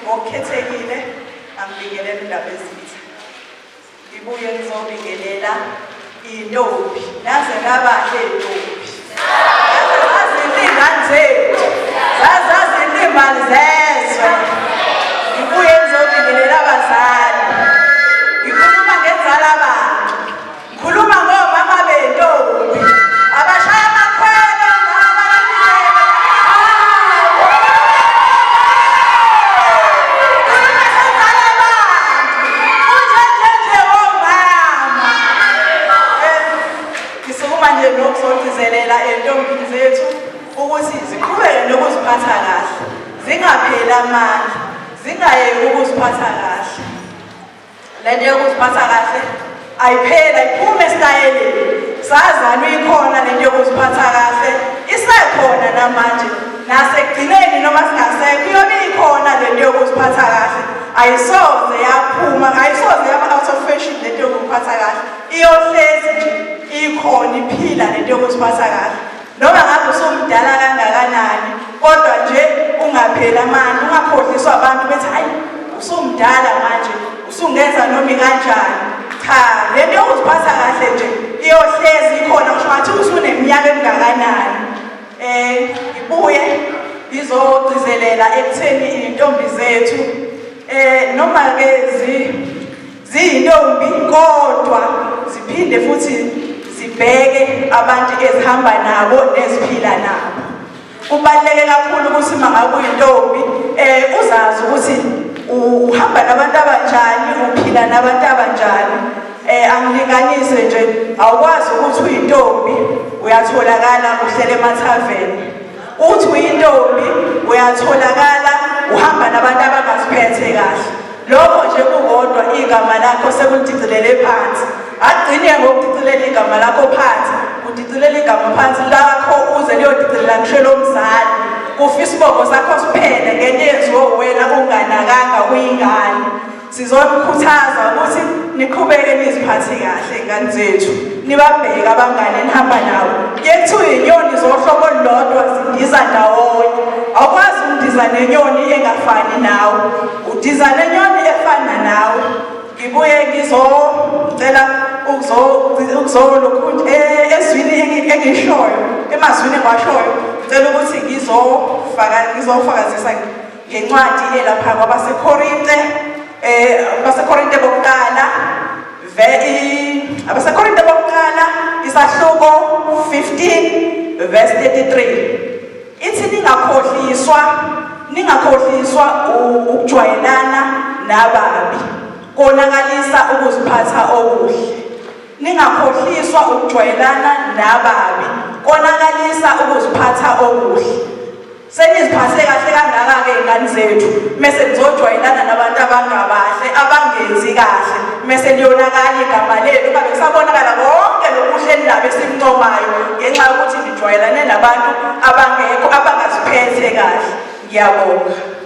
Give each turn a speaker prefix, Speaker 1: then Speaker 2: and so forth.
Speaker 1: Ngokukhethekile angibingelele uNdabezitha. Ngibuye ngizobingelela intombi. Naze nabahle intombi. Naze zazinhle iy'ngane zethu. Zazazinhle iy'mbali zezwe. Ngibuye ngizobingelela abazali. Ngikhuluma ngenzala abantu. Ngikhuluma ngomama bentombi. Abashaya amakhwelo mama bayamukela. Khuluma senzala abantu. Unje nje omama. Ngisukuma nje nokuzogcizelela entombini zethu ukuthi ziqhubeke nokuziphatha kahle. Zingapheli amandla. Zingayeki ukuziphatha kahle. Le nto yokuziphatha kahle ayipheli, ayiphume esitayeleni. Sazalwa ikhona le nto yokuziphatha kahle, isekhona namanje. Nasekugcineni noma singasekho iyobe ikhona le nto yokuziphatha kahle. Ayisoze yaphuma, ayisoze yaba out of fashion le nto yokuziphatha kahle. Iyohlezi nje ikhona iphila le nto yokuziphatha kahle. Noma ngabe usumdala kangakanani kodwa nje ungapheli amandla, ungakhohliswa abantu bethi hayi usumdala manje usungenza noma ikanjani. Cha, le nto yokuziphatha kahle nje iyohlezi ikhona ngisho ngathi usuneminyaka emingakanani. Ngibuye ngizogcizelela ekutheni iy'ntombi zethu noma-ke Ziyintombi kodwa ziphinde futhi zibheke abantu ezihamba nabo neziphila nabo. Kubaluleke kakhulu ukuthi uma ngabe uyintombi uzazi ukuthi uhamba nabantu abanjani, uphila nabantu abanjani. Angilinganise nje, awukwazi ukuthi uyintombi uyatholakala uhlele emathaveni. Uthi uyintombi uyatholakala uhamba nabantu abangaziphethe kahle. Lokho nje kukodwa igama lakho sekulidicilele phansi. Agcine ngokudicilela igama lakho phansi, udicilela igama phansi lakho uze liyodicilela ngisho lomzali. Kufa isibongo sakho siphele ngento eyenziwe uwena unganakanga uyingane. Sizonikhuthaza ukuthi niqhubeke niziphathe kahle ngane zethu. Nibabheke abangane enihamba nabo. Kuye kuthiwe inyoni zohlobo olulodwa zindiza ndawonye. Awukwazi ukundiza nenyoni engafani nawe. Udiza nenyoni efana nawe. Ngibuye ngizocela ukuzolokhu ezwini engishoyo, emazwini engiwashoyo, ngicela ukuthi ngizofaka ngizofakazisa ngencwadi elapha kwabaseKorinte, abaseKorinte bokuqala AbaseKorinte bokuqala isahluko 15 verse 33 ithi ningakhohliswa ningakhohliswa ukujwayelana nababi konakalisa ukuziphatha okuhle ningakhohliswa ukujwayelana nababi konakalisa ukuziphatha okuhle Seniziphathe kahle kangaka-ke iy'ngane zethu, mese nizojwayelana nabantu abangabahle, abangenzi kahle, mese liyonakala igama lenu, kungabe kusabonakala konke lokuhle eninabo esikuncomayo ngenxa yokuthi nijwayelane nabantu abangekho, abangaziphethe kahle. Ngiyabonga.